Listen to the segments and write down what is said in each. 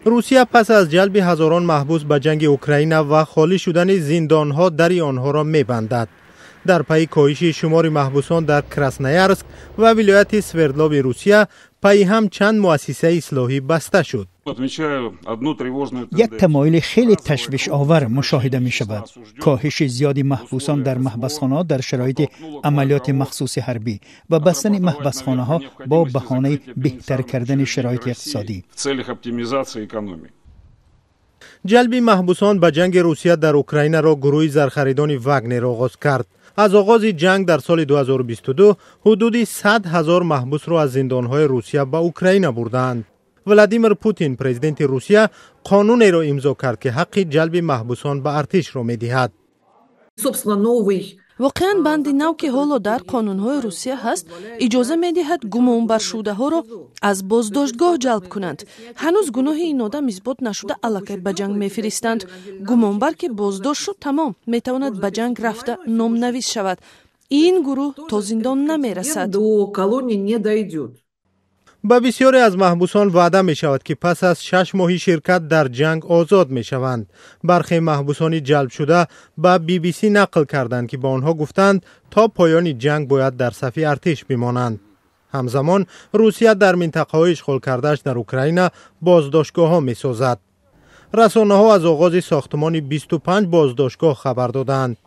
Русия пас аз ҷалби ҳазорон маҳбус ба ҷанги Украина ва холӣ шудани зиндонҳо дари онҳоро мебандад. Дар пайи коҳиши шумори маҳбусон дар Красноярск ва вилояти Свердлови Русия пайи ҳам чанд муассисаи ислоҳӣ баста шуд. Як тамоили хеле ташвишовар мушоҳида мешавад: коҳиши зиёди маҳбусон дар маҳбасхонаҳо дар шароити амалиёти махсуси ҳарбӣ ва бастани маҳбасхонаҳо бо баҳонаи беҳтар кардани шароити иқтисодӣ. Ҷалби маҳбусон ба ҷанги Русия дар Украинаро гурӯҳи зархаридони Вагнер оғоз кард. Аз оғози ҷанг дар соли 2022 ҳудуди 100 ҳазор маҳбусро аз зиндонҳои Русия ба Украина бурдаанд. Владимир Путин, президенти Русия, қонунеро имзо кард, ки ҳаққи ҷалби маҳбусон ба артишро медиҳад. Воқеан, банди нав, ки ҳоло дар қонунҳои Русия ҳаст, иҷоза медиҳад гумонбаршудаҳоро аз боздоштгоҳ ҷалб кунанд. Ҳанӯз гуноҳи ин одам исбот нашуда, аллакай ба ҷанг мефиристанд. Гумонбар ки боздошт шуд, тамом, метавонад ба ҷанг рафта номнавис шавад. Ин гурӯҳ то зиндон намерасад. Ба бисёре аз маҳбусон ваъда мешавад, ки пас аз 6 моҳи ширкат дар ҷанг озод мешаванд. Бархе маҳбусони ҷалбшуда ба BBC нақл карданд, ки ба онҳо гуфтанд, то поёни ҷанг бояд дар сафи артиш бимонанд. Ҳамзамон Русия дар минтақаҳои ишғолкардааш дар Украина боздоштгоҳҳо месозад. Расонаҳо аз оғози сохтмони 25 боздоштгоҳ хабар доданд.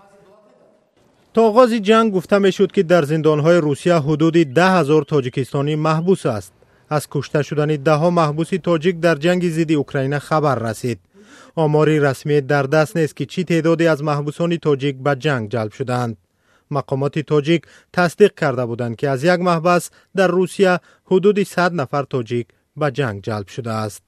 То оғози ҷанг гуфта мешуд, ки дар зиндонҳои Русия ҳудуди 10 000 тоҷикистонӣ маҳбус аст. Аз кушта шудани даҳҳо маҳбуси тоҷик дар ҷанги зидди Украина хабар расид. Омори расмие дар даст нест, ки чӣ теъдоде аз маҳбусони тоҷик ба ҷанг ҷалб шудаанд. Мақомоти тоҷик тасдиқ карда буданд, ки аз як маҳбас дар Русия ҳудуди 100 нафар тоҷик ба ҷанг ҷалб шудааст.